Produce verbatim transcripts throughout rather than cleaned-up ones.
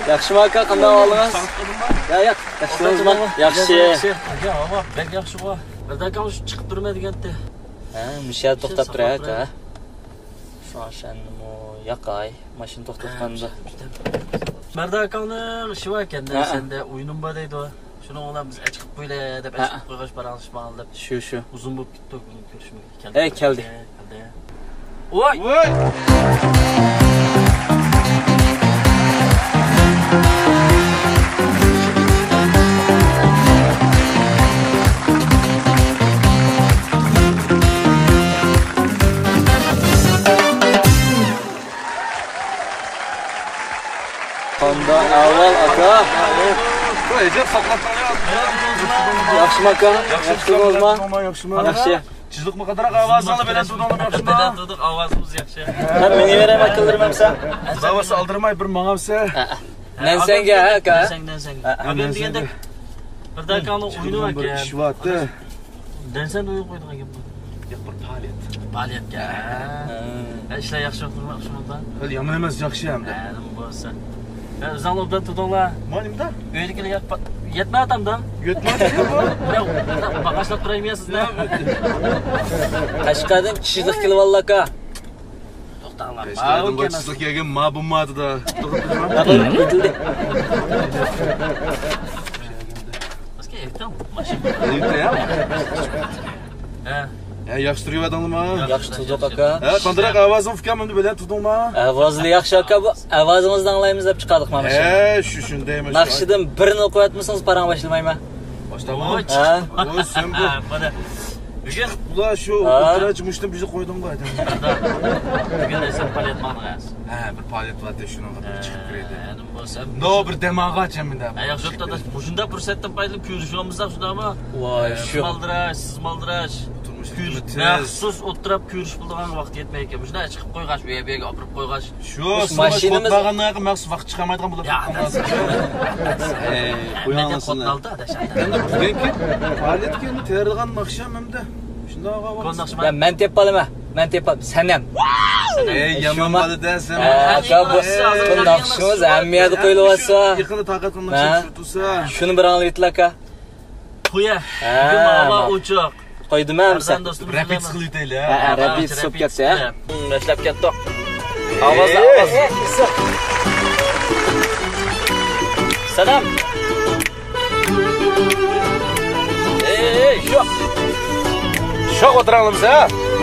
ياخشىمۇ ئاكا، قانداق ئەھۋالىڭىز؟ ياق، ياق، ياخشى. ياخشى. يا، ھاۋا بەك ياخشىغۇ. بىردەم شۇ چىقىپ تۇرىمەن دېگەنتى. ھە، مۇشۇ يەردە توختاپ تۇراي ئاكا. شۇ ئاشانمۇ ياقاي، ماشىنا توختاتقاندا. مەردان ئاكاڭنىڭ ئىشى بار ئىكەن-دە، سەندە ئويۇنۇم بار دەيدۇ. شۇنىڭ بىلەن بىز ئەچىقىپ قويىلى دەپ، ئەچىقىپ قويغاچ پاراڭلىشىپ ماڭىلى دەپ. شۇ، شۇ. ئۇزۇن بولۇپ كەتتۇق، بۈگۈن كۆرۈشمىگىلى. كەلدى. ئەي، كەلدى. كەلدى. ۋاي! ۋاي! قانداق ئەھۋال، ئاكا؟ ۋاي، ئەجەب ساقلاپسىڭ يا. ياخشىمۇ، ئاكا؟ ياخشى، ياخشى تۇردىڭىزمۇ؟ ياخشىمۇ؟ ياخشى. چىزىقمۇ قاتراق ئاۋازىڭلار بىلەن تۇردۇڭلار ياخشىمۇ؟ بىلەن تۇردۇق، ئاۋازىمىز ياخشى. مەن مېڭىۋېرەي، ئاكىلىرىم ئەمسە. بارسا ئالدىرماي بىر ماڭامسە. نەنسەڭگە، ھە، ئاكا؟ نەنسەڭ، نەنسەڭ. ئابىم دېگەندەك، بىردەم ئاكاڭنىڭ ئويۇنى بار ئىكەن. دەنسەڭدە ئويۇن قويىدىغان گەپ بار. ياق، بىر پائالىيەت. پائالىيەتكە. ھە، ئىشلار ياخشى ئوتتۇرما، ياخشىمۇ؟ ھېلى يامان ئەمەس، ياخشى ھەمدە. ھە، نېمە بولسا. ھە، ئۆزۈڭلار ئوبدان تۇردۇڭلار؟ مانا نېمىدە؟ ئۆيدىكىلەر يەتمەي ئاتامدا. يەتمەي ئاتامدا؟ باغاشلاپ تۇرايمەن سىزنى. قەشقەردىن چىشلىق كېلىۋالدى، ئاكا. توختاڭلار. قەشقەردىن باشچىلىق كەلگەن ما بۇماتىدا. توختاپ تۇرۇڭ. ھە. ھە، ياخشى تۇرۇۋەردىڭلارمۇ؟ ياخشى تۇردۇق، ئاكا. ھە، قانداق ئاۋازىڭ ئۇكام، ئەمدى بىلەن تۇردۇڭما؟ ئاۋازى ياخشى، ئاكا، بۇ ئاۋازىڭىزنى ئاڭلايمىز دەپ چىقاردۇق مانا شۇ. ھە، شۇ شۇندايمۇ. ناخشىدىن بىرنى ئوقۇۋەتمىسىڭىز پاراڭ باشلىمايمەن. باشلاڭمۇ؟ ھە. ۋاي، سەن بۇ. بۈگۈن ئۇلار شۇ ئوتتۇرا جۇمۇشنى بىزگە قويدۇڭغۇ. بۈگۈن ئەسلى پائالىيەت ماڭدىڭىز. ھە، بىر پائالىيەت بار ئىدى، شۇنىڭغا بىر چىقىپ كىرەيدى. ھە، نېمە بولسا. نو بىر دەم ئالغاچ مەندە. ھە، ياخشى، توختاش، مۇشۇنداق پۇرسەتتىن پايدىلىنىپ كۆرۈشۈۋالمىساق شۇنداقمۇ؟ ۋاي، شۇ. سىز مالدىراش، سىز مالدىراش. تۇرمۇش رىتىمى تېز. مەخسۇس ئولتۇرۇپ كۆرۈشۈپ بولىدىغان ۋاقىت يەتمەي ئىكەن. مۇشۇنداق چىقىپ قويغاچ، ئۇ يەر بۇ يەرگە ئاپىرىپ قويغاچ. شۇ، ماشىنىمىز مەخسۇس ۋاقىت چىقارمايدىغان بولۇپ قالغان. ئەي، قويۇڭلار سىلەر. ئەمدى بۈگۈنكى پائالىيەتكە ئەمدى تەييارلىغان ئاخشام ئەمدى. شۇنداق. يا، مەن تېپىپ ئالىمەن. مەن تېپىپ ئالىمەن. سەنەم. ئەي، يامان بالا دە سەن. ئاكا، بۇ، بۇ ناخشىمىز ھەممە يەردە قويۇلۇۋاتسا. يېقىندا تارقاتقان ناخشا تۇرسا. شۇنى بىر ئاڭلاۋېتىلە، ئاكا. قويە. ھە، بۈگۈن ھاۋا ئوچۇق. قويدۇم ھەمسە. رەپىت قىلىۋېتەيلى. ھە، ھە، رەپىت سوپ كەتسە. باشلاپ كەتتۇق. ئاۋاز، ئاۋاز. سەلام. ئەي، شوق. شوق ئولتۇراڭلىمىز، ھە؟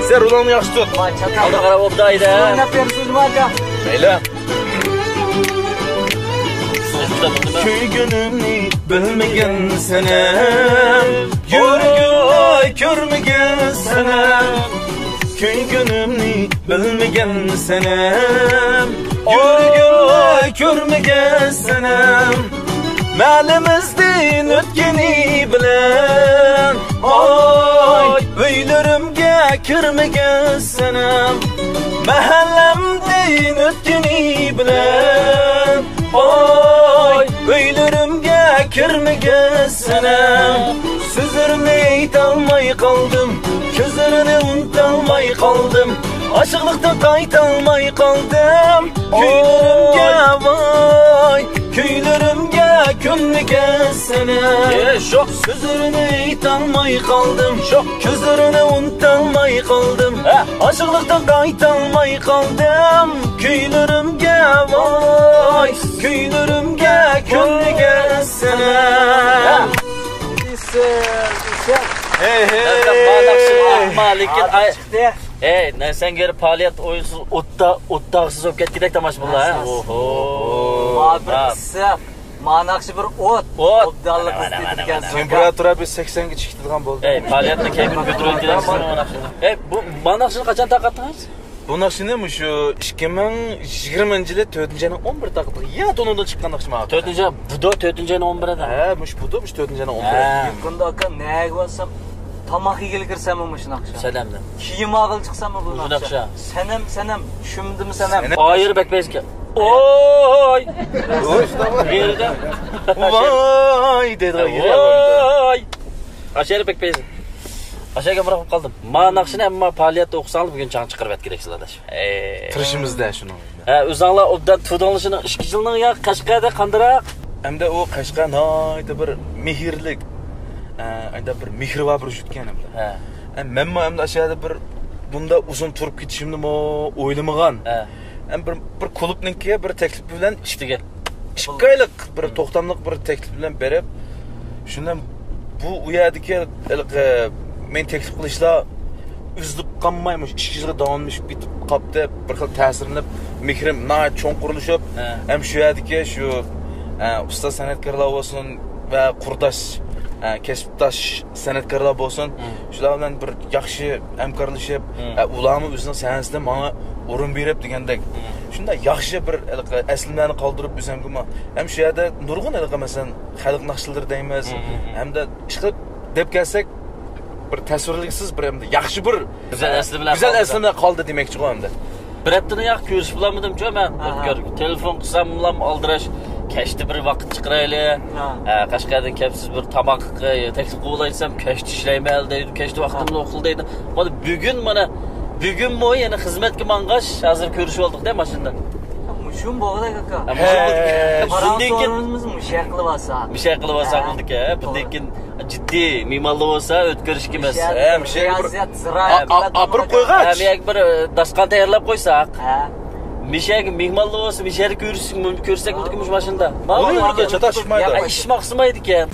سەن رولۇڭنى ياخشى تۇت. ئالدىغا قاراپ ئوبدان ھەيدە. ئويناپ بېرىسىزمۇ، ئاكا؟ مەيلى. كۆيگىنىمنى بىلمىگىن سەنەم، يۈرىكىمنى كۆرمىگىن سەنەم. كۆيگىنىمنى بىلمىگىن سەنەم، يۈرىكىمنى كۆرمىگىن سەنەم. مەھەللىمىزدىن ئۆتكىنى بىلەن، ئاي، ئۆيلىرىمگە كىرمىگىن سەنەم. مەھەللەمدىن ئۆتكىنى بىلەن، ئاي، ئۆيلىرىمگە كىرمىگىن سەنەم. سۆزلىرىمنى ئېيتالماي قالدىم، كۆزلىرىنى ئۇنتالماي قالدىم، ئاشىقلىقتىن قايتالماي قالدىم. كۈيلىرىمگە ۋاي، كۈيلىرىمگە كۆنمىگىن سەنەم. ئېي، شوق. سۆزلىرىنى ئېيتالماي قالدىم، شوق. كۆزلىرىنى ئۇنتالماي قالدىم، ھە. ئاشىقلىقتىن قايتالماي قالدىم. كۈيلىرىمگە ۋاي، كۈيلىرىمگە كۆنمىگىن سەنەم. ھە. ھەي، ھەي. لېكىن ئاي، ئەي، نەرسەڭگە پائالىيەت ئويۇنسىز، ئوتتا، ئوتتاغسىز بولۇپ كەتكۈدەك تاماشىبىنلار، ھە؟ ئوھو. ما بىر ئىسسىق، ما ناخشا بىر ئوت. ئوت. ئوبدانلىق ئىزدەيدىكەنسىز. تېمپېراتۇرا بىر سەكسەنگە چىقىدىغان بولدى. ئەي، پائالىيەتنىڭ كەيپىنى كۆتۈرۈۋېتىلەمسىز. ئەي، بۇ، ما ناخشىنى قاچان تارقاتتىڭىز؟ بۇ ناخشىنى مۇشۇ ئىككى مىڭ يىگىرمىنچى يىلى تۆتىنچى ئاينىڭ ئون بىرى تارقىتىلغان. يا، تونۇڭدىن چىققان ناخشىما؟ تۆتىنچى ئاي، بۇ تۆتىنچى ئاينىڭ ئون بىرىدە. ھە، مۇشۇ بۇ، مۇشۇ تۆتىنچى ئاينىڭ ئون بىرى. ھە. يېقىندا ئاكا، نەگە بارسام، تاماق يېگىلى كىرسەممۇ مۇشۇ ناخشا. سەنەمنى. كىيىم ئالغىلى چىقساممۇ بۇ ناخشا. سەنەم، سەنەم، چۈشۈمدىمۇ سەنەم. ئايرى بەك پەيزكەن. ۋوي! ۋوي، شۇنداقمۇ؟ بۇ يەردە. ۋاي دەيدىغان يېرى. ۋوي! ئاشۇ يەر بەك پەيزى. ئاشۇ يەرگە ئامراق بولۇپ قالدىم. ما ناخشىنى ئەمما پائالىيەتتە ئوقۇساڭلار بۈگۈن چاڭ چىقىرىۋەتكۈدەكسىلەر ئاداش. ئەي. تىرىشىمىز-دە شۇنىڭ. ھە، ئۆزۈڭلار ئوبدان تۇدۇڭلار شۇنىڭ ئىككى يىلنىڭ يا قەشقەردە قاندىراق؟ ئەمدى ئۇ قەشقەر ناھايىتى بىر مېھىرلىك، ئە، ئەمدى بىر مېھرىبان بىر يۇرتكەن ئەمدى. ھە. ئە، مەنمۇ ئەمدى ئاشۇ يەردە بىر بۇنداق ئۇزۇن تۇرۇپ كېتىشىمنىمۇ ئويلىمىغان. ھە. ئەمدى بىر، بىر كۇلۇبنىڭكى بىر تەكلىپى بىلەن ئىككى ئايلىق بىر توختاملىق بىر تەكلىپ بىلەن بېرىپ، شۇنداق بۇ، ئۇ يەردىكى ھېلىقى مېنى تەكلىپ قىلىشلار ئۈزۈلۈپ قالماي، مۇشۇ ئىككى يىلغا داۋاملىشىپ كېتىپ قاپتۇ. بىر خىل تەسىرلىنىپ، مېھرىم ناھايىتى چوڭقۇرلىشىپ، ھە. ھەم شۇ يەردىكى شۇ، ئە، ئۇستاز سەنئەتكارلار بولسۇن ۋە قۇرداش، ئە، كەسىپداش سەنئەتكارلار بولسۇن، ھە. شۇلار بىلەن بىر ياخشى ھەمكارلىشىپ، ھە. ئە، ئۇلارمۇ ئۆزىنىڭ سەھنىسىدە ماڭا ئورۇن بېرىپ دېگەندەك، ھە. شۇنداق ياخشى بىر ھېلىقى ئەسلىمىلەرنى قالدۇرۇپ ئۆزۈمگىمۇ، ھەم شۇ يەردە نۇرغۇن ھېلىقى، مەسىلەن، خەلق ناخشىلىرى دەيمىز، ھە، ھە، ھە. ھەمدە ئىشقىلىپ دەپ كەلسەك، بىر تەسۋىرلىگۈسىز، بىر ئەمدى ياخشى بىر، گۈزەل ئە، ئەسلىمىلەر گۈزەل قالدى. ئەسلىمىلەر قالدى دېمەكچىغۇ ئەمدى. بىر ھەپتىدىن ياق كۆرۈشۈپ بولالمىدىمچۇ مەن. ئاھا. ئۆتكەر تېلېفون قىلساملام ئالدىراش، كەچتە بىر ۋاقىت چىقىرايلى. ھە. ئە، قەشقەردىن كەپسىز بىر تاماق، ئە، تەكلىپ قىلىۋالاي دېسەم، كەچتە ئىشلەيمەن دەيدۇ، كەچتە ۋاقتىمنى ھە. ئوقۇل دەيدۇ. مانا بۈگۈن، مانا بۈگۈنمۇ يەنە خىزمەتكە ماڭغاچ، ھازىر كۆرۈشۈۋالدۇق-دە ماشىنىدا. مۇشۇمۇ بولغۇدەك ئاكا. ھە، مۇشۇ بولدى. ھە، بۇندىن كېيىن مۇشۇ قىلىۋالسا. مۇشۇ قىلىۋالسا ھە. بولدىكەن. ھە، بۇندىن كېيىن جىددىي مېھمانلار بولسا ئۆتكۈر ئىش ئەمەس. ھە، مۇشۇ بىر رىيازىيەت، زىرائەت ھە، ئاپىرىپ قويغاچ. ھە، مۇشۇ بىر، ئە، داستىخان تەييارلاپ قويساق. ھە. مۇشۇ مېھمانلار بولسا مۇشۇ يەردە كۆرسەك، كۆرسەك بولدىكەن مۇشۇ ماشىنىدا. بۇنى يۈرگەن چاتا چىقمايدۇ. يا، ئىش ماقسىمايدىكەن.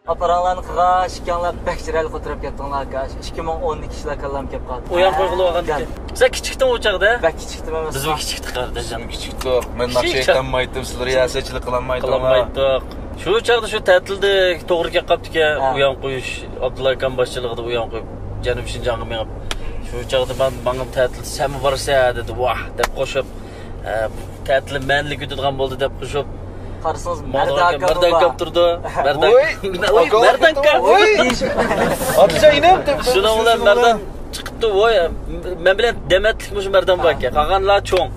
ئاپىراڭلارنى قىلغاچ، ئىككىڭلار بەك چىرايلىق ئولتۇرۇپ كەتتىڭلار، ئاكا. ئىككى مىڭ ئون ئىككى يىللار كاللام كەپ قالدى. ئۇيان قويغىلى بولغاندىكىن. سەن كىچىكتىڭ ئۇ چاغدا؟ بەك كىچىكتىم ئەمەس. بىزمۇ كىچىكتۇق قارداش. بىزمۇ كىچىكتۇق. مەن ناخشا ئېيتالمايتتىم، سىلەر رىياسەتچىلىك قىلالمايتتىڭلار. قىلالمايتتۇق. شۇ چاغدا شۇ تەتىلدە توغرا كەپ قاپتىكەن. ھە. ئۇيان قويۇش، ئابدۇللا ئاكام باشچىلىقىدا ئۇيان قويۇپ، جەنۇبىي شىنجاڭغا مېڭىپ. شۇ چاغدا مەن، ماڭا تەتىلدە سەنمۇ بارسەن دېدى. ۋاھ دەپ قوشۇپ. ئە، بۇ تەتىلى مەنىلىك ئۆتىدىغان بولدى دەپ قوشۇپ. قارىسىڭىز، مەردان ئاكا، مەردان ئاكا تۇرىدۇ. مەردان، ۋوي، ۋوي، مەردان ئاكا. ۋوي. ئاپىجان ئىنىم دەپ. شۇنىڭ بىلەن مەردان چىقىپتۇ. ۋوي، مەن بىلەن دەمەتلىك مۇشۇ مەردان بار ئىكەن. قالغانلار چوڭ.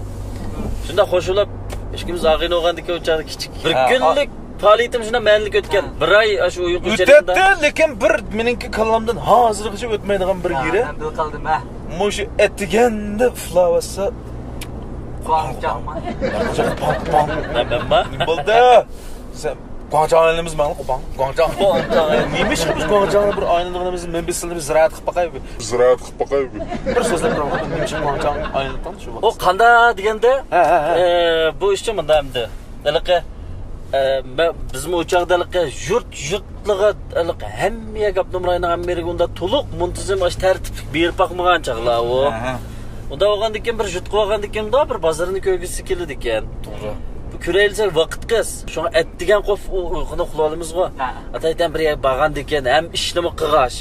شۇنداق خوش بولۇپ، ئىككىمىز ئاغىنە بولغاندىكىن ئۇ چاغدا كىچىك. بىر ھە، كۈنلۈك پائالىيىتىم شۇنداق مەنىلىك ئۆتكەن. بىر ئاي شۇ ئويۇن ئۆتەتتى، لېكىن بىر مېنىڭكى كاللامدىن ھازىرغىچە ئۆتمەيدىغان بىر يېرى. مەن بىل قالدىم، ھە. مۇشۇ ئەتىگەندە ئۇخلاۋاتسا، قۇاڭ چاڭما؟ قۇاڭ، قۇاڭ. مەن، مەنما؟ نېمە بولدى؟ سەن گۇاڭجاڭ ئايلىنىمىز ماڭا، قۇپاڭ. گۇاڭجاڭ. گۇاڭجاڭ. نېمە ئىش قىلىمىز گۇاڭجاڭنى بىر ئايلىنىدىغىنىمىز، مەن بىلسىلىمىز زىرائەت قىلىپ باقاي. زىرائەت قىلىپ باقاي. بىر سۆزلەپ بېرىڭ، نېمە ئىش گۇاڭجاڭ ئايلىنىدىغان شۇ ۋاقىت. ئۇ قاندا دېگەندە، ھە، ھە، ھە. ئە، بۇ ئىشچۇ مۇندا ئەمدى. ھېلىقى، ئە، مە-، بىزمۇ ئۇ چاغدا ھېلىقى يۇرت، يۇرتلىغا ھېلىقى ھەممە يەرگە ئاپتونوم رايوننىڭ ھەممە يېرىگە ئۇنداق تولۇق مۇنتىزىم ئاشۇ تەرتىپلىك بېرىپ باقمىغان چاغلار ئۇ. ھە، ھە. ئۇنداق بولغاندىكىن بىر يۇتقۇپ ئالغاندىكىن مۇنداق بىر بازارنى كۆرگۈسى كېلىدىكەن. توغرا. بۇ كۆرەيلىسەك ۋاقىت قىس. شۇڭا ئەتىگەن قوپ ئۇ-، ئۇيقۇنى ئۇخلىۋالىمىزغۇ. ھە. ئاتايتەن بىر يەرگە بارغاندىكىن ھەم ئىشنىمۇ قىلغاچ،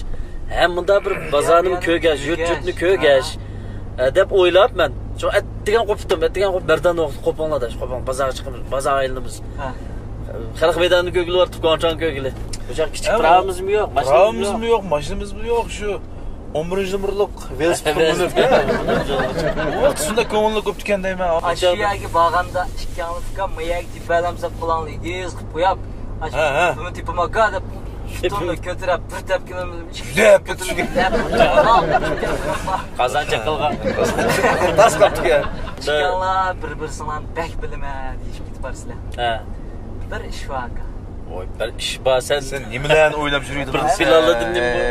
ھەم مۇنداق بىر بازارنىمۇ كۆرگەچ، يۇرت، يۇرتنى كۆرگەچ، ھە. ئە، دەپ ئويلاپ مەن. شۇڭا ئەتىگەن قوپتۇم، ئەتىگەن قوپ، مەردان ۋاقىت قوپۇڭلار داش، قوپۇڭ، بازارغا چىقىمىز، بازارغا ئايلىنىمىز. ھە. خەلق مەيدانىنى كۆرگىلى بارتۇق، گۇاڭچاڭ كۆرگىلى. بۇ چاغ كىچىك ھە، پىراۋىمىزمۇ يوق، ماشىنىمىزمۇ يوق، ماشىنىمىزمۇ يوق، شۇ ئون بىرىنچى نومۇرلۇق ۋېلىسىپىتكە مىنىپ، ھە. ئۇ ۋاقىت شۇنداق كۆڭۈللۈك بوپتىكەن دەيمەن. ئاشۇ يەرگە بارغاندا ئىككىڭلار ئۇكام، ما يەرگە تېپىۋەرلەم دەپ قولۇڭنى ئېگىز قىلىپ قويۇپ، ھە، ھە. بۇنى تېپىماكا دەپ، پۇتۇمنى كۆتۈرۈپ، بىر تەپكىنىمنى ئىككى لەپ تەپكىنىمنى لەپ قازان چېقىلغان. تاس قاپتىكەن. ئىككىڭلار بىر-بىرسىڭلارنى بەك بىلىمەن دېيىشىپ كېتىپ بارىسىلەر. ھە. بىر ئىش بار ئاكا. ۋاي، بىر ئىش بار، سەن. سەن نېمىلەرنى ئويلاپ يۈرىدىڭ؟ بىر پىلانلا دېدىم بۇ.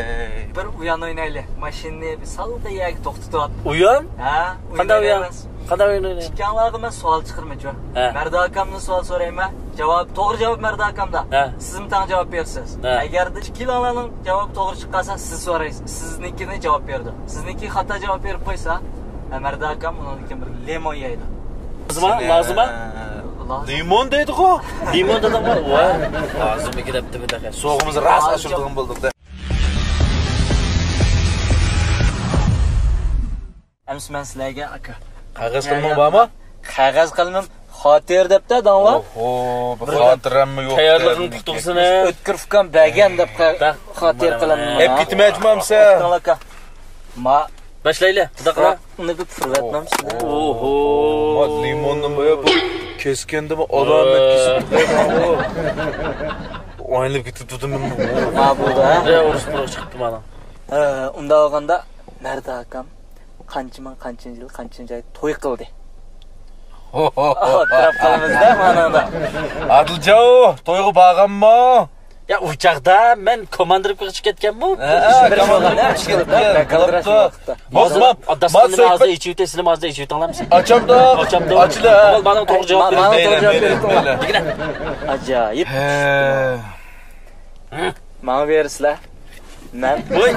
بىر ئويۇن ئوينايلى. ماشىنىنى بىر سالقىن يەرگە توختىتىپ. ئويۇن؟ ھە، قانداق ئويۇن؟ قانداق ئويۇن ئوينايلى؟ ئىككىڭلارغا مەن سوئال چىقىرىمەن، جۇ. ھە. مەردان ئاكامدىن سوئال سورايمەن. جاۋاب، توغرا جاۋاب مەردان ئاكامدا. ھە. سىزمۇ تەڭ جاۋاب بېرىسىز. ھە. ئەگەردە ئىككىلەڭلارنىڭ جاۋابى توغرا چىققانسا، سىز سورايسىز. سىزنىڭكىنى جاۋاب بېرىدۇ. سىزنىڭكى خاتا جاۋاب بېرىپ قويسا، ھە، مەردان ئاكام ئۇنىڭدىن كېيىن بىر لىمون يەيدۇ. لازىمما؟ لازىمما؟ لىمون دەيدىغۇ. لىمون دېدىڭغۇ؟ ۋاي، لازىم ئىكەن دەپتىمەن تېخى. سوغىمىزنى راست ئاشۇرىدىغان بولدۇق-دە. ئەمسە مەن سىلەرگە، ئاكا. قەغەز قەلىمىڭ بارمۇ؟ قەغەز قەلىمىم خاتىرە دەپتە داڭلار. ئوھو، بىر خاتىرەممۇ يوق. تەييارلىقىڭ پۇختا بولسۇن، ھە. ئۆتكۈر ئۇكام بەرگەن دەپ خاتىرە قەلەمنى. ئەپ كېتىمەن، جۇمامسە. ئاكا. ما باشلايلى، قۇداقلا. ئۇنى بىر پۇرۋەتنام سىزنى. ئوھو. ما لىموننى ما بۇ كەسكەندىمۇ ئالامەت كېسىپ قويغانغۇ. ئايلىنىپ كېتىپ تۇردۇم. ما بۇ دا. يا ئۇرۇس پۇرۇق چىقىپتۇ مانا. ھە، ئۇنداق بولغاندا مەردان ئاكام قانچە مىڭ، قانچىنچى يىل، قانچىنچى ئاي توي قىلدى؟ ئاپىرىپ قالىمىز-دە مانىڭدا. ئادىلجاۋ، تويغا بارغانمۇ؟ يا، ئۇ چاغدا مەن كوماندىروپكىغا چىقىپ كەتكەنمۇ؟ ھە، بىر كوماندىروپكىغا چىقىپ كەتكەن. بولدى. داستىخاننى ھازىر ئېچىۋېتەي، سىلەر ھازىر ئېچىۋېتىڭلار. ئاچامدۇ؟ ئاچامدۇ؟ ئاچىلە. مانا توغرا جاۋاب بېرىڭ. مانا توغرا جاۋاب بېرىڭ. ئاجايىپ. ھە. ماڭا بېرىسىلەر. مەن ۋوي.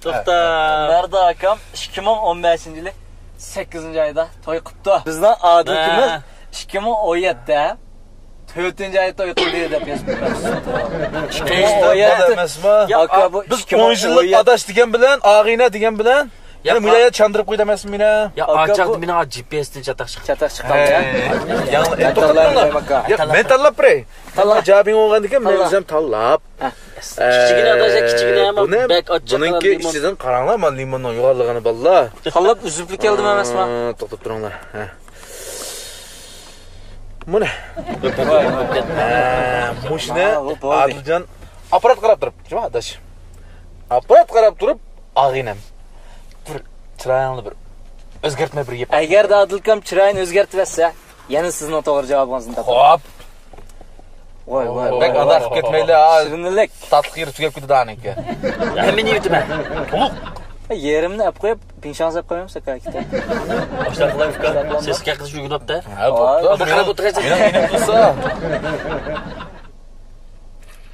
توختا. مەردان ئاكام ئىككى مىڭ ئون بەشىنچى يىلى سەككىزىنچى ئايدا توي قىپتۇ. بىزنىڭ ئادىل ئاكىمىز ئىككى مىڭ ئون يەتتە تۆتىنچى ئايدا توي قىلدى دەپ يازىپتۇ. ئىككى مىڭ ئون يەتتە ئەمەسمۇ؟ ئاكا، بۇ بىز ئون يىللىق ئاداش دېگەن بىلەن، ئاغىنە دېگەن بىلەن، يەنە مۇلايا چاندۇرۇپ قويدى ئەمەسمۇ مېنى؟ يا، ئاچاقتا مېنىڭ جى پى ئېستىن چاتاق چىقتى. چاتاق چىققان يا. ياق، مەن تاللاپ بېرەي. ياق، مەن تاللاپ بېرەي. تاللا. جاۋابىڭ بولغاندىكىن مەن ئۆزۈم تاللاپ. كىچىككىنە ئاداش، كىچىككىنە، ئەمما بۇنى، بەك ئاچچىق بۇنىڭكى لىمون. ئىچىدىن قاراڭلار، مانا لىموننىڭ يوغانلىقىنى بالىلار. تاللاپ ئۈزۈپلا كەلدىم ئەمەسمۇ؟ ئا، توختاپ تۇرۇڭلار. ھە. مۇنى. ھە، مۇشۇنى ئادىلجان ئاپپارات قاراپ تۇرۇپ، جۇما ئاداش. ئاپپارات قاراپ تۇرۇپ، ئاغىنەم. بىر چىرايىڭنى بىر ئۆزگەرتمە بىر يەپ. ئەگەردە ئادىلكام چىرايىنى ئۆزگەرتىۋەتسە، يەنە سىزنىڭ توغرا جاۋابىڭىزنى تاپىمەن. خوپ. ۋاي، ۋاي، ۋاي، بەك ۋاي. ئاداش قىلىپ كەتمەيلى، ھا. شىرىنلىك. تاتلىق يېرى تۈگەپ كېتىدۇ ئانىڭكى. ھەممىنى يېتىمەن. تولۇق. يېرىمنى ئەپ قويۇپ، پىڭشاڭ سەپ قويمامسىز ئاكا؟ ئاشۇنداق قىلاي ئۇكا. سېسىق ھەققىدە شۇ گۇناپتە. ھە، بوپتۇ. ۋاي. مېنىڭ، مېنىڭ تۇرسا.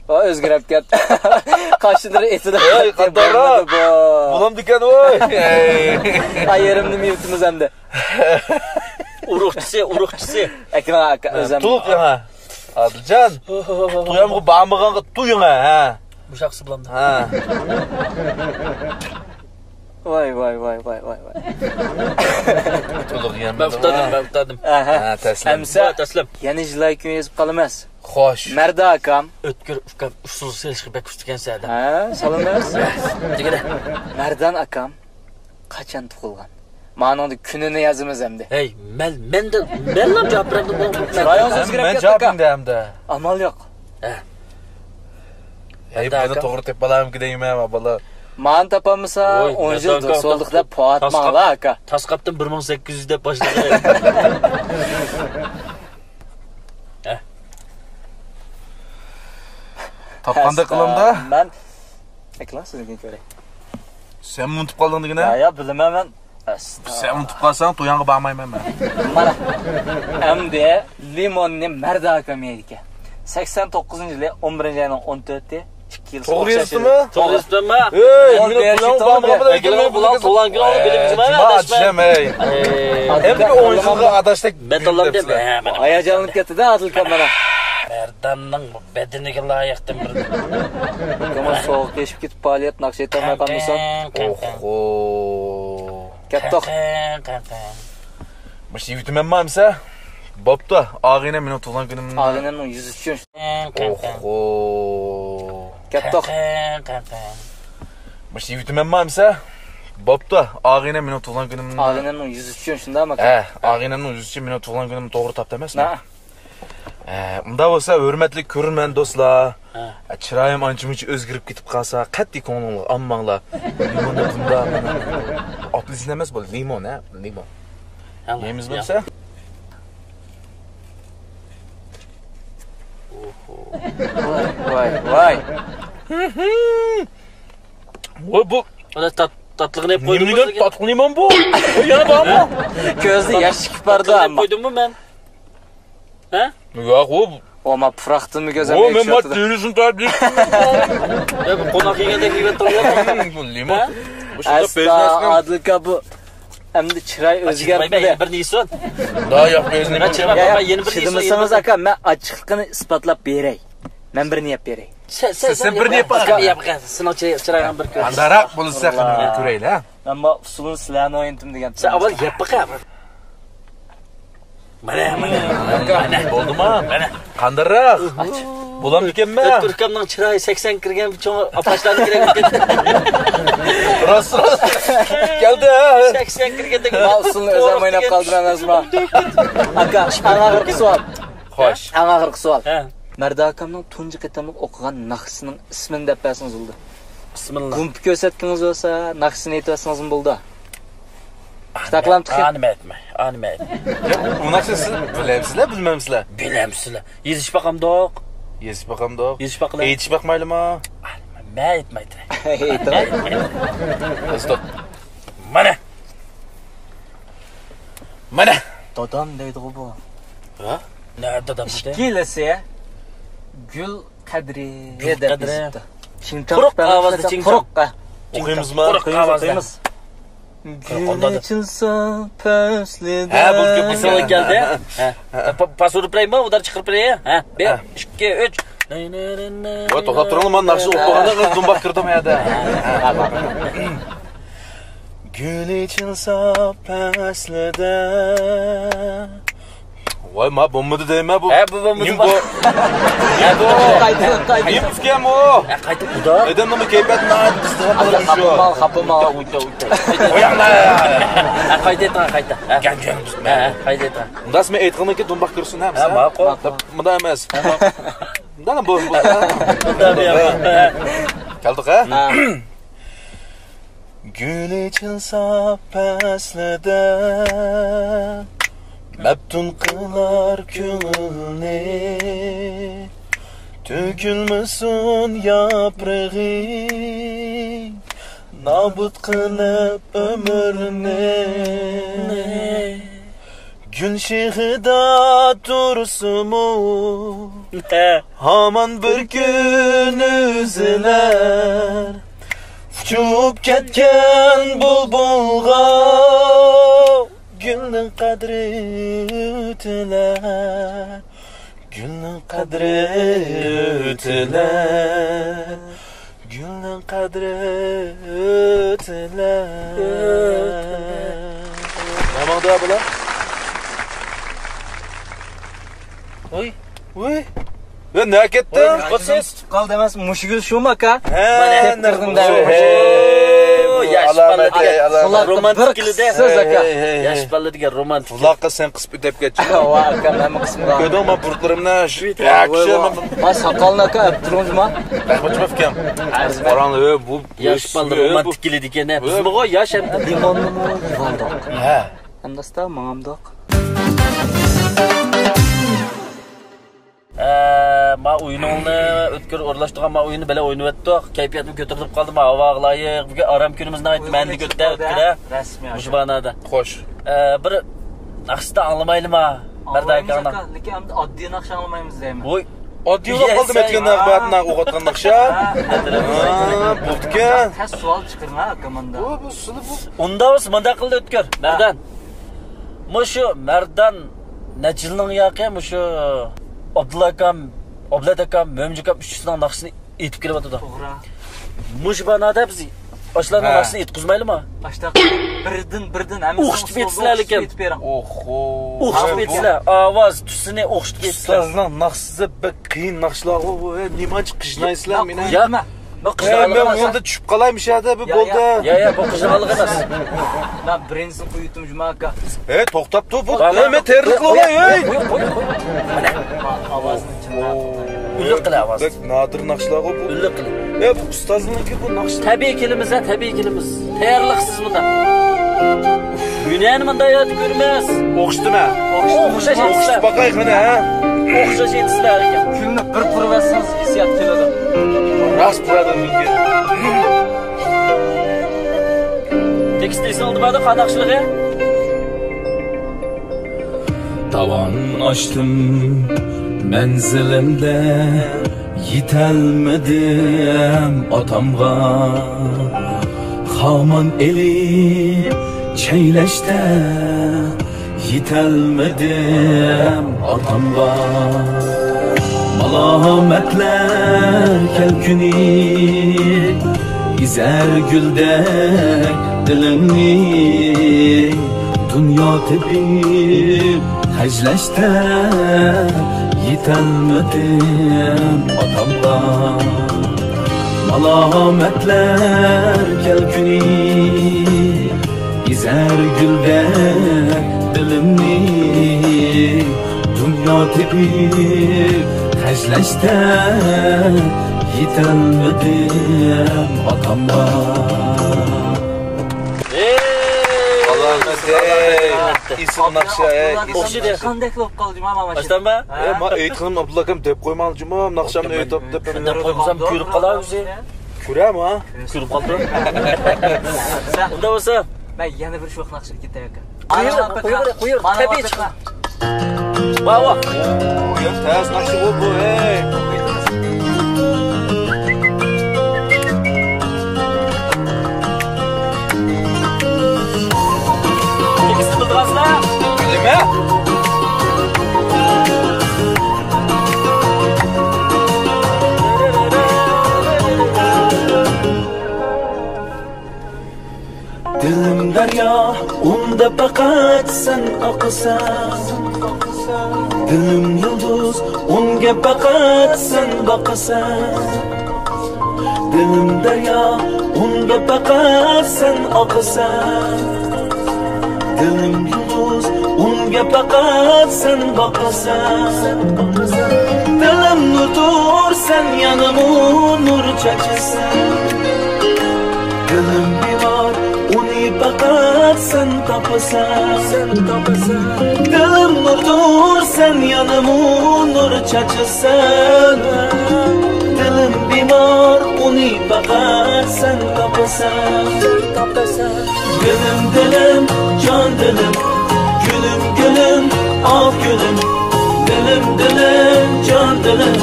ۋاي، ئۆزگىرىپ كەتتى. قاشلىرى ئېسىلىپ كەتتى. ۋاي، قاتارا. بولمىدى بۇ. بولامدىكەن، ۋاي. ئاي، يېرىمنى يېتىمىز ئەمدى. ئۇرۇقچىسى، ئۇرۇقچىسى. ئەكرەم ئاكا، ئۆزۈم. تۇلۇق ياڭا. ئادىلجان. تويامغا بارمىغانغا تويۇڭا، ھە. مۇشاقسى بولامدۇ؟ ھە. ۋاي، ۋاي، ۋاي. تۇلۇق يەنمىدى. مەن ئۇتتۇردۇم، مەن ئۇتتۇردۇم. ئەھە. ھە، تەسلىم. ئەمسە، ۋاي، تەسلىم. يەنە جىلايى كۈن يېزىپ قالىمىز. خوش. مەردان ئاكام. ئۆتكۈر ئۇكام، ئۇسسۇل سېلىشقا بەك ئۇستا ئىكەنسەن ئادەم. ھە، سالام بەرسىز. دېگىنە. مەردان ئاكام. قاچان تۇغۇلغان؟ مانىڭدا كۈنىنى يازىمىز ئەمدى. ھەي، مەن، مەن دە، مەنلا جاۋاب بېرەمدىم بۇنىڭغا. چىرايىڭىز ئۆزگىرىپ كەتتى، ئاكا. مەن جاۋاب بېرەمدە. ئامال يوق. ھە. ھەي، بۇنى توغرا تېپىپ ئالامىكىن دەيمەن، بالا. مانى تاپالمىسا، ئون يىل دوست بولدۇق دەپ پوۋاتماڭلار، ئاكا. تاس قاپتىن بىر مىڭ سەككىز يۈز دەپ باشلىدى. ھە. تاپقاندەك قىلامدا. مەن ئەكلا سىزنىڭكىنى كۆرەي. سەنمۇ ئۇنتۇپ قالدىڭ دېگىنە؟ يا، يا، بىلىمەن مەن. ئەس-، سەن ئۇنتۇپ قالساڭ، تويۇڭغا بارمايمەن مەن. مانا، ئەمدى لىموننى مەردان ئاكام يەيدىكەن. سەكسەن توققۇزىنچى يىلى، ئون بىرىنچى ئاينىڭ ئون تۆتى، ئىككى يىل. توغرا يېزىپتىمۇ؟ توغرا يېزىپتىمۇ؟ ئەي، مېنى تويۇڭغا بارمىغان بىلەن كېلىڭ، بۇلار تۇغۇلغان كۈنى بىلىمىزمۇ؟ ئەي، جۇما ئادىشەم، ئەي. ئەمدى بىر ئون يىلغا ئاداشتەك مەن تاللاپ دەپ. ھاياجانلىنىپ كەتتى-دە، ئادىل ئاكام مانا. مەرداننىڭ بەدىنىگە لايىقتىن بىر. ئۇكام سوغۇق تېشىپ كېتىپ پائالىيەتنى ئاقسايتالماي قالمىسۇن. ئوھو. كەتتۇق. مۇشۇ يېۋىتىمەنما ئەمسە؟ بوپتۇ. ئاغىنەم مېنىڭ تۇغۇلغان كۈنۈمنى. ئاغىنەمنىڭ يۈزى ئۈچۈن. ئوھو. كەتتۇق. مۇشۇ يېۋىتىمەنما ئەمسە؟ بوپتۇ. ئاغىنەم مېنىڭ تۇغۇلغان كۈنۈمنى. ئاغىنەمنىڭ يۈزى ئۈچۈن، شۇنداقمۇ؟ ھە، ئاغىنەمنىڭ يۈزى ئۈچۈن مېنىڭ تۇغۇلغان كۈنۈمنى توغرا تاپتى ئەمەسمۇ؟ ھە. ئە، ئۇنداق بولسا، ھۆرمەتلىك كۆرۈرمەن دوستلار، ھە. ئە، چىرايىم ئانچە-مۇنچە ئۆزگىرىپ كېتىپ قالسا، قەتئىي كۆڭلۈڭلارغا ئالماڭلار. لىموننى بۇنداق، مانا، ئاپېلسىن ئەمەس بۇ، لىمون، ھە، لىمون. يەيمىزمۇ دېسە؟ ۋاي، ۋاي، ۋاي. ۋاي، بۇ تات-، تاتلىقىنى يەپ قويدۇم. نېمىلىگەن تاتلىق لىمون بۇ؟ يەنە بارمۇ؟ كۆزدە ياش چىقىپ بارىدۇ ئەمما. قويدۇممۇ مەن؟ ھە؟ ياق، ئۇ. ئۇ، ما پۇراقتىنمۇ گۈزەل. ئۇ، مەن ما تېرىسىنى تارتىپ. يا، بۇ قوناق يېگەندەك يېۋەتتىڭ يا. بۇ لىمون. ھە؟ بۇ شۇنداق ئەستا، بەزمەسمۇ؟ ئادىل ئاكا، بۇ ئەمدى چىراي ئۆزگەرتمىدى. بىرنى يېسۇن. دا، ياق، بەزمەي. مەن چىراي يا، يا، يەنە بىرنى يېسۇن. چىدىمىسىڭىز، ئاكا، مەن ئاچچىقلىقىنى ئىسپاتلاپ بېرەي. مەن بىرنى يەپ بېرەي. سەن، سەن، سەن بىرنى يەپ باقە. سېنىڭ چىرايىڭ بىر كۆرسۇن. قانداقراق بولسا قېنى بىر كۆرەيلى، ھە؟ مەن ما ئۇسۇلىنى سىلەرنى ئوينىتىم دېگەن. سەن ئاۋۋال يەپ باقە. مانا، مانا، مانا. بولدىما؟ مانا. قانداقراق؟ بولامدىكەنمەن؟ ئۆتكۈر ئۇكامنىڭ چىرايى سەكسەنگە كىرگەن، چوڭ ئاپاشلارنىڭ كىرگەن. راست، راست. كەلدى. سەكسەن كىرگەندەك. ما ئۇسسۇلنى ئۆزۈم ئويناپ قالدىم ئەمەسمۇ؟ ئاكا، ئەڭ ئاخىرقى سوئال. خوش. ئەڭ ئاخىرقى سوئال. ھە. مەردان ئاكامنىڭ تۇنجى قېتىملىق ئوقۇغان ناخشىسىنىڭ ئىسمىنى دەپ بەرسىڭىز بولىدۇ. بىسمىللا. گۇمپا كۆرسەتكىڭىز بولسا، ناخشىسىنى ئېيتىۋەتسىڭىزمۇ بولىدۇ. ئىختىيار قىلام تېخى. ئانى مەيتمە، ئانى مەيتمە. ئۇ ناخشىنى سىز بىلەمسىلەر، بىلمەمسىلەر؟ بىلەمسىلەر. يېزىشىپ باقامدۇق؟ يېزىشىپ باقامدۇق؟ يېزىشىپ باقىلى. ئېيتىشىپ باقمايلىما؟ مەن ئېيتمايتتى. ئېيتىڭ. ئېيتىڭ. مانا. مانا. دادام دەيدىغۇ بۇ. ھە؟ نە دادام دېدى؟ ئىككىلىسى گۈل قەدرى گۈل دەپ قەدرى. يېزىپتۇ. چىڭچاڭ قۇرۇق ئاۋازدا چىڭچاڭ. قۇرۇق، ھە. ئوقۇيمىزمۇ؟ قۇرۇق ئوقۇيمىز، ئاۋازدا. ئوقۇيمىز. گۈل ئېچىلسا پەسلىدە. ھە، بۇ گۈل قىسمىغا كەلدى. ھە. پا-، پاس ئۇرۇپ بېرەيمۇ؟ ئۇدار چىقىرىپ بېرەي. ھە، بىر، ھە. ئىككى، ئۈچ. ۋاي، توختاپ تۇرۇڭلار، مانا ناخشا ئوقۇپ بولغاندا دۇمباق كىردىم يەردە. گۈل ئېچىلسا پەسلىدە. ۋاي، ما بولمىدى دەيمەن بۇ. ھە، بۇ بولمىدى. نېمە بۇ؟ ھە، بۇ. قايتا، قايتا. نېمە ئۈسكەن بۇ؟ ھە، قايتا ئۇدا. ئادەمنىڭ بۇ كەيپىياتى ناھايىتى قىزىق. خاپا بولما، خاپا بولما. قوياڭلار. ھە، قايتا ئېيتىڭ، قايتا. ھە. گەنجۈەن بىز. ھە، ھە، قايتا ئېيتىڭ. ئۇنداق مەن ئېيتقاندىن كېيىن دۇمباق كىرسۇن، ھە، ھە، ماقۇل. مۇنداق ئەمەس. ھە، ماقۇل. مۇنداق بولسۇن. ھە. كەلدۇق، ھە؟ ھە. گۈل ئېچىلسا پەسلىدە، مەپتۇن قىلار كۆڭۈلنى. تۆكۈلمىسۇن ياپرىقى، نابۇت قىلىپ ئۆمۈرنى. گۈل شېخىدا تۇرسىمۇ، ھامان بىر كۈن ئۈزۈلەر. ئۇچۇپ كەتكەن بۇلبۇلغا گۈلنىڭ قەدرى ئۆتۈلەر. گۈلنىڭ قەدرى ئۆتۈلەر. گۈلنىڭ قەدرى ئۆتىلەر. نېماڭدا بۇلار؟ ۋۇي. ۋۇي. يا، نە كەتتىڭ؟ قالدى ئەمەس، مۇشۇ گۈل شۇمۇ، ئاكا؟ ھە، كەتتىردىم دە. ياش بالا دېگەن رومانتىك، ياش بالا دېگەن رومانتىك. قۇلاققا سەن قىسىپ ئۆتەپ كەتتىڭ. ۋا، ئاكا، مەنمۇ قىسمىغان. كۆردۈڭمۇ بۇرۇتلىرىمنى؟ ۋاي، ساقالنى ئاكا ئەپ تۇرۇڭ جۇما. رەھمەت ئۇكام. قاراڭ، ئۆ، بۇ ياش بالىدا رومانتىك كېلىدىكەن، ھە. بىزمۇغۇ ياش ئەمدى. لىموننىمۇ يۇغاندۇق. ھە. ئەمدى ئاستا ماڭامدۇق. ئە، ما ئويۇنۇڭنى ئۆتكۈر ئورۇنلاشتۇرغان ما ئويۇننى بىلەن ئوينىۋەتتۇق. كەيپىياتىم كۆتۈرۈلۈپ قالدى، ما ھاۋاغا لايىق. بۈگۈن ئارام كۈنىمىز ناھايىتى مەنىلىك ئۆتتى، ئۆتكۈر، ھە؟ رەسمىي مۇشۇ مانادا. خوش. ئە، بىر ناخشىدا ئاڭلىمايلىما، مەردان ئاكاڭنى؟ لېكىن ئەمدى ئاددىي ناخشا ئاڭلىمايمىز دەيمەن. ۋوي. ئاددىيلا قالدىمۇ ئۆتكەن ناخشا؟ ھە، بوپتىكەن. تەس سوئال چىقىرىڭ، ھە، ئاكا، ماندا. بۇ، بۇ، سىلى بۇ. ئۇنداق بولسا مانداق قىلدى ئۆتكۈر، مەردان. مۇشۇ مەردان نەچچە يىلنىڭ ياقى مۇشۇ ئابدۇللا ئاكام، ئابلەت ئاكام، مۆمىنجان ئاكام ئۈچىسىنىڭ ناخشىسىنى ئېيتىپ كېلىۋاتىدۇ. توغرا. مۇشۇ مانادا بىز ئاشۇلارنىڭ ناخشىسىنى ئېيتقۇزمايلىما؟ ئاشۇنداق بىردىن، بىردىن ھەممىسىنى ئوخشىتىپ ئېيتسىلەر لېكىن. ئوخشىتىپ ئېيتسىلەر. ئاۋاز، تۈسىنى ئوخشىتىپ ئېيتسىلەر. ئۇستازنىڭ ناخشىسى بەك قىيىن ناخشىلارغۇ بۇ. ھە، نېمانچە قىژنايسىلەر مېنى. يا، بۇ قىژنىڭلىقى ئەمەس. مەن ئۇ يەردە چۈشۈپ قالاي مۇشۇ يەردە بۇ بولدى. يا، يا، بۇ قىژنىڭلىقى ئەمەس. مەن بىرىنچىسىنى قويۇۋېتىم جۇما ئاكا. ھە، توختاپ تۇر، بۇ. مەن تېرىلىپ قالغاي، ھەي. قوي، قوي، قوي. ئاۋازنى چىڭراق. ئۈنلۈك قىلە ئاۋاز. بەك نادىر ناخشىلارغۇ بۇ. ئۈنلۈك قىلە. ھە، بۇ ئۇستازنىڭكى بۇ ناخشا. تەبىئىي كېلىمىز، ھە، تەبىئىي كېلىمىز. تەييارلىقسىز بۇنداق. ھۈنەرنى مۇنداق يەردە كۆرمەس. ئوخشىتىمە. ئوخشاش ئوخشىتىپ باقاي قېنى، ھە؟ ئوخشاش ئېيتىسىلەر ئىكەن. كۈلنى بىر پۇرىۋەتسىڭىز ھېسسىيات كېلىدۇ. راست پۇرىدۇ مۇمكىن. تېكىست ئېسىڭىزدە باردا قانداق ئىشلىغى؟ داۋان ئاشتىم مەنزىلىمدە، يېتەلمىدىم ئاتامغا. خامان ئېلىپ چەيلەشتە، يېتەلمىدىم ئاتامغا. مالامەتلەر كەلكۈنى ئېزەر گۈلدەك دىلىمنى. دۇنيا تېپىپ خەجلەشتە، يېتەلمىدىم ئاتامغا. مالامەتلەر كەلكۈنى ئېزەر گۈلدەك دىلىمنى، دۇنيا تېپىپ خەجلەشتە يېتەلمىدىم ئاتامغا. ئالامەت، ئەي، ئېسىل ناخشا، ئەي، ئېسىل. ئوخشىدى. قانداق بولۇپ قالدى، ماما؟ باشتانمۇ؟ ئەي، ما ئېيتقىنىم، ئابدۇللا ئاكام دەپ قويماڭچۇ، ما ناخشامنى ئېيتىپ دەپ. دەپ قويمىسام كۆرۈپ قالار ئۆزى. كۆرەم، ھا؟ كۆرۈپ قالدى. ئۇنداق بولسا. مەن يەنە بىر شوخ ناخشىغا كېتەي، ئاكا. قويۇۋېرىڭ، قويۇۋېرىڭ، قويۇۋېرىڭ. تەبىئىي چىقىدۇ. ۋاھ، ۋاھ. ئۇ ياق تەس ناخشىغۇ بۇ، ھەي. تېكىست قىلدىڭىزلا؟ نېمە؟ دىلىم دەريا، ئۇندا پەقەت سەن ئاقىسەن. دىلىم يۇلدۇز، ئۇنگە پەقەت سەن باقىسەن. دىلىم دەريا، ئۇندا پەقەت سەن ئاقىسەن. دىلىم يۇلدۇز، ئۇنگە پەقەت سەن باقىسەن. دىلىم نۇردۇر، سەن يەنىمۇ نۇر چاچىسەن. دىلىم بىمار، ئۇنى پەقەت سەن تاپىسەن. سەن تاپىسەن. دىلىم نۇردۇر، سەن يەنىمۇ نۇر چاچىسەن. دىلىم بىمار، ئۇنى پەقەت سەن تاپىسەن. سەن تاپىسەن. دىلىم، دىلىم، جان دىلىم، گۈلۈم، گۈلۈم، ئاھ گۈلۈم. دىلىم، دىلىم، جان دىلىم،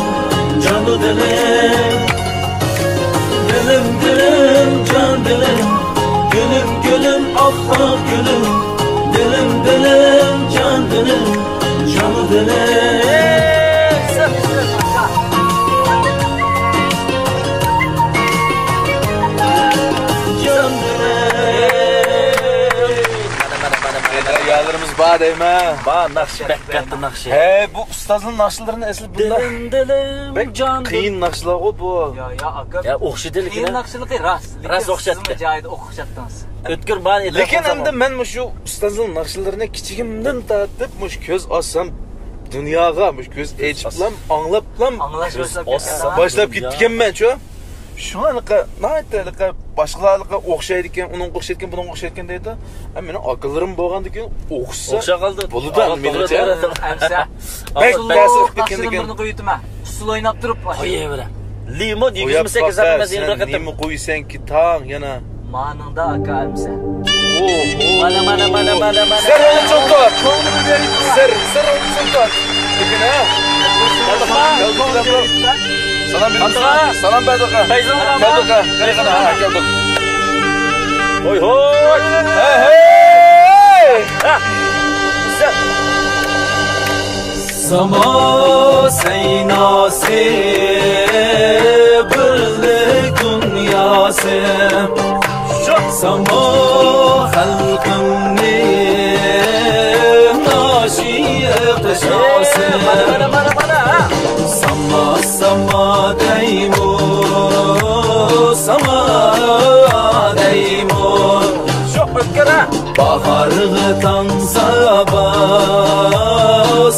جانۇ دىلىم. دىلىم، دىلىم، جان دىلىم، گۈلۈم، گۈلۈم، ئاھ، ئاھ، گۈلۈم. دىلىم، دىلىم، جان دىلىم، جانۇ دىلىم. جان دىلىم. مانا، مانا، مانا، مانا. يەرلىرىمىز بار دەيمەن. بار، ناخشا، بەك كاتتا ناخشا. ھەي، بۇ ئۇستازنىڭ ناخشىلىرىنى ئەسلى بۇنداق دىلىم، دىلىم، بەك جان قىيىن ناخشىلارغۇ بۇ. يا، يا، ئاكا. يا، ئوخشىدى لېكىن، قىيىن ھە؟ ناخشىلىقى راست. لېكىن راست ئوخشاتتى. سىزمۇ جايىدا ئوخشاتتىڭىز. ئۆتكۈر بار ئىدى. لېكىن ئەمدى مەن مۇشۇ ئۇستازنىڭ ناخشىلىرىنى كىچىكىمدىن تارتىپ مۇشۇ كۆز ئاچسام دۇنياغا، مۇشۇ كۆز ئېچىپلام، ئاڭلاپلام، ئاڭلاش كۆز باشلاپ ئاچسام كەتكەن. باشلاپ كېتىپتىكەنمەن شۇ. شۇڭا ھېلىقى ناھايىتى ھېلىقى باشقىلارغا ئوخشايدىكەن، ئۇنىڭغا ئوخشايدىكەن، بۇنىڭغا ئوخشايدىكەن دەيدۇ. ھە، مېنىڭ ئاكىلىرىم بولغاندىكىن ئوخشىسا ئوخشاپ قالدى. بولىدۇ، توغرا، مېنىڭچە. توغرا، توغرا. ئەمسە. بەك ئۇسسۇل تەسىر قىلىپ كەتكەندىكىن. ناخشىلىرىمنى قويۇۋېتىمەن. ئۇسسۇل ئويناپ تۇرۇپ. قويۇۋېرە. لىمون يۈز يىگىرمە سەككىز قويۇپتۇ، سەن نېمە قويىسەنكى تاڭ يەنە؟ مانىڭدا ئاكا ئەمسە. ئوھو. مانا، مانا، مانا، مانا، مانا. سەر ئۇنى چوڭ تۇت. سەر، سەر ئۇنى چوڭ تۇت. لېكىن ھە. سالام بېرىمىز. سالام بەردۇق. پەيزىڭ بارمۇ؟ كەلدۇق، ھە. قېنى، قېنى، ھە، كەلدۇق. ھوي، ھوي. ھە، ھەي. ھە. ساما سەيناسى بىرلىك دۇنياسى. ساما خەلقىمنىڭ ناشىئە تەشناسى. ساما، ساما دەيمۇ، ساما دەيمۇ. شۇ ئۆتكەن ھە. باھارغا تاڭ سابا،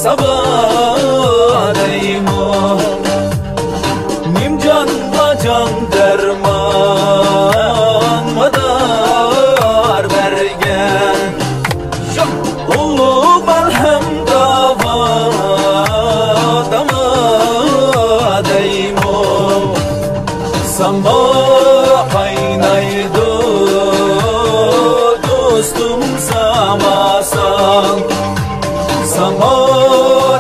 سابا دەيمۇ. نىمجانغا جان دەرمان، مادار بەرگەن. ئۇلۇغ مەلھەم داۋا، داۋا دەيمۇ. ساما قاينايدۇ، دوستۇم، ساماسان. ساما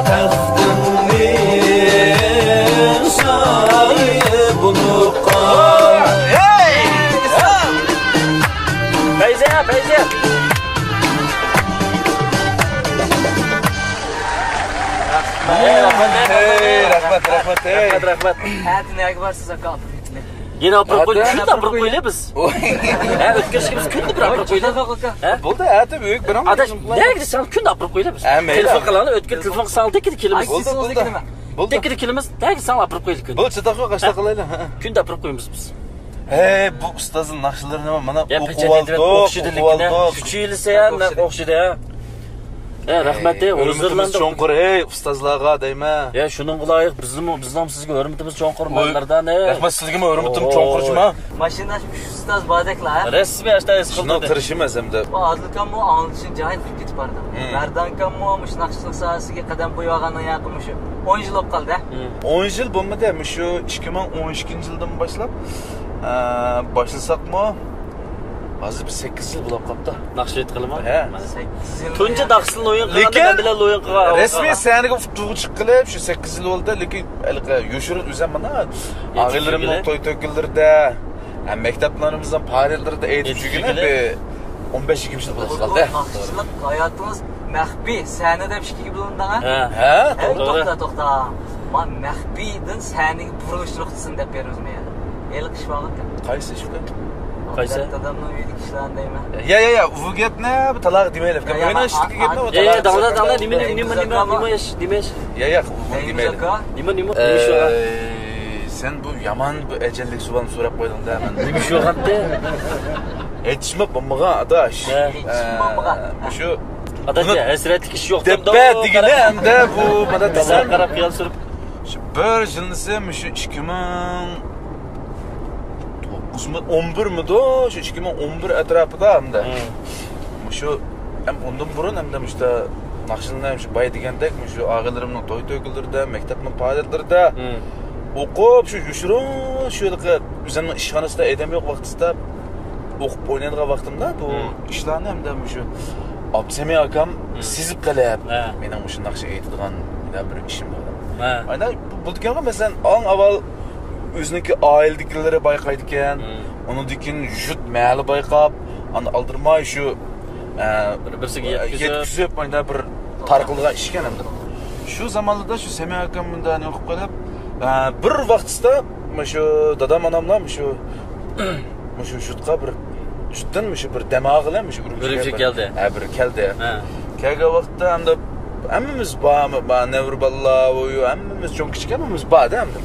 تەختىمنىڭ شاھى بولۇپ قال. ھەي! پەيزىيە، پەيزىيە! ھەي، رەھمەت، رەھمەت، ھەي. رەھمەت، رەھمەت. ئەتە نەگە بارىسىز، ئاكا؟ يەنە ئاپىرىپ قويلى، ئەتە؟ كۈندە ئاپىرىپ قويلى بىز. ھە، ئۆتكۈرۈشكە بىز كۈندە بىر ئاپىرىپ قويلى. ھە؟ بولدى، ئەتە بۈگۈن بىر ئاداش، نەگە دېسەڭ كۈندە ئاپىرىپ قويلى بىز. ھە، مەيلى. تېلېفون قىلاڭلار، ئۆتكۈر تېلېفون قىلساڭلار، تېكىدە كېلىمىز. بولدى، بولدى. بولدى. تەككىدە كېلىمىز، تەككىدە ساڭا ئاپىرىپ قويىلى كۈندە. بولدى، چاتاق يوق، ئاشۇنداق قىلايلى. ھە. كۈندە ئاپىرىپ قويىمىز بىز. ھەي، بۇ ئۇستازنىڭ ناخشىلىرىنى مانا يا، ئوقۇۋالدۇق، ئوقۇۋالدۇق. شۇ چىلىسى ھەم ئوخشىدى. ھە، رەھمەت، ھەي، ھەي، ھۇزۇرلاندۇق. چوڭقۇر، ھەي، ئۇستازلارغا دەيمەن. يا، شۇنىڭغا لايىق بىزمۇ، بىزنىڭ سىزگە ھۆرمىتىمىز چوڭقۇر، مەردان، ھەي. رەھمەت سىزگىمۇ ھۆرمىتىم چوڭقۇر، جۇما. ماشىنا ئۇستاز باردەكلا، ھە؟ رەسمىي ئاشتا ھېس قىلدى. شۇنىڭ تىرىشىمەن ئەمدى. بۇ ئادىل ئاكاممۇ ئاڭلىتىشنى جاھىل قىلىپ كېتىپ بارىدۇ. مەردان ئاكاممۇ مۇشۇ ناخشىچىلىق ساھەسىگە قەدەم قويۇۋالغاننىڭ ياقى مۇشۇ ئون يىل بولۇپ قالدى. ئون يىل بولمىدى، مۇشۇ ئىككى مىڭ ئون ئىككىنچى يىلدىن باشلاپ، ئە، باشلىساقمۇ، ھازىر بىر سەككىز يىل بولۇپ قاپتۇ. ناخشا ئېيتقىلىمۇ؟ ھە. سەككىز يىل. تۇنجى ناخشىنى لويۇن قىلغاندا لېكىن مەن بىلەن لويۇن قىلغان رەسمىي سەھنىگە ئۇتتۇرغا چىققىلى شۇ سەككىز يىل بولدى، لېكىن ھېلىقى يوشۇرۇن ئۆزۈم مانا ئاغىنىلىرىمنىڭ توي تۆكۈنلىرىدە، ھە، مەكتەپلىرىمىزنىڭ پائالىيەتلىرىدە ئېيتىپ يۈرگىنى بىر ئون بەش يىگىرمە يىل بولۇپ قالدى. ناخشىچىلىق ھاياتىڭىز مەخپىي، سەھنىدە ئىككىگە بۆلۈندىڭ، ھە؟ ھە، ھە، توغرا. توختا، توختا. ما مەخپىيدىن سەھنىگە بۇرۇلۇش نۇقتىسىنى دەپ بېرىمىزمۇ يا؟ ھېلىقى ئىش بارغۇ. قايسى ئىش ئۇكا؟ قايسى؟ دادامنىڭ ئۆيىدىكى ئىشلارنى دەيمەن. يا، يا، يا، بۇ گەپنى بۇ تالاغا دېمەيلى، ئۇكام. يا، يا، ئۆينىڭ ئىشىدىكى گەپنى بۇ يا، يا، تالاغا داڭلا، داڭلا، نېمە، نېمە، نېمە، نېمە، نېمە ئىش، نېمە ئىش؟ يا، يا، بۇ دېمەيلى. نېمە، نېمە، نېمە ئىش بار؟ ئەي، سەن بۇ يامان بۇ ئەجەللىك سوئالنى سوراپ قويدۇڭ-دە مەن. نېمە ئىش بولغانتى؟ ھېچ ئىشمۇ بولمىغان، ئاداش. ھە. ئە، مۇشۇ ئاداش، ھەسرەتلىك ئىش يوق دەپ دېگىنى ئەمدى بۇ مانا دېسەم. قاراپ خىيال سۈرۈپ. شۇ بىر يىلنىسى مۇشۇ ئىككى مىڭ توققۇزمۇ، ئون بىرمىدۇ؟ شۇ ئىككى مىڭ ئون بىر ئەتراپىدا ئەمدى. مۇشۇ ھەم ئۇندىن بۇرۇن ئەمدى مۇشۇ ناخشىلارنى شۇ بايا دېگەندەك، مۇشۇ ئاغىنىلىرىمنىڭ توي تۆكۈنلىرىدە، مەكتەپنىڭ پائالىيەتلىرىدە ئوقۇپ، شۇ يوشۇرۇن شۇ ھېلىقى ئۆزۈمنىڭ ئىشخانىسىدا ئادەم يوق ۋاقتىسىدا ئوقۇپ ئوينايدىغان ۋاقتىمدا بۇ ئىشلارنى ھەمدە مۇشۇ ئابدۇسەمىت ئاكام سېزىپ قېلىپ، مېنىڭ مۇشۇ ناخشا ئېيتىدىغان بىر ئىشىم بار. ئانا بولىدىكەنغۇ، مەسىلەن، ئەڭ ئاۋۋال ئۆزىنىڭكى ئائىلىدىكىلىرى بايقايدىكەن، ئۇنىڭدىن كېيىن يۇرت مەھەللە بايقاپ، ئاندىن ئالدىرىماي شۇ، ئە، بىر-، بىرسىگە يەتكۈزۈپ، يەتكۈزۈپ، مانا بىر تارقىلىدىغان ئىش ئىكەن ئەمدى. شۇ زامانلاردا شۇ سەمىت ئاكام مۇنداق نېمە قىلىپ قېلىپ، ئە، بىر ۋاقتىسىدا مۇشۇ دادام، ئاناملار مۇشۇ، مۇشۇ يۇرتقا بىر، يۇرتتىن مۇشۇ بىر دەم ئالغىلى مۇشۇ ئۈرۈمچىگە ئۈرۈمچىگە بىر، كەلدى. ھە، بىر كەلدى. ھە. كەلگەن ۋاقىتتا ئەمدى ھەممىمىز بارمۇ، بار، نەۋرە بالىلار، ئۇ، ھەممىمىز چوڭ كىچىك ھەممىمىز بار-دە ئەمدى.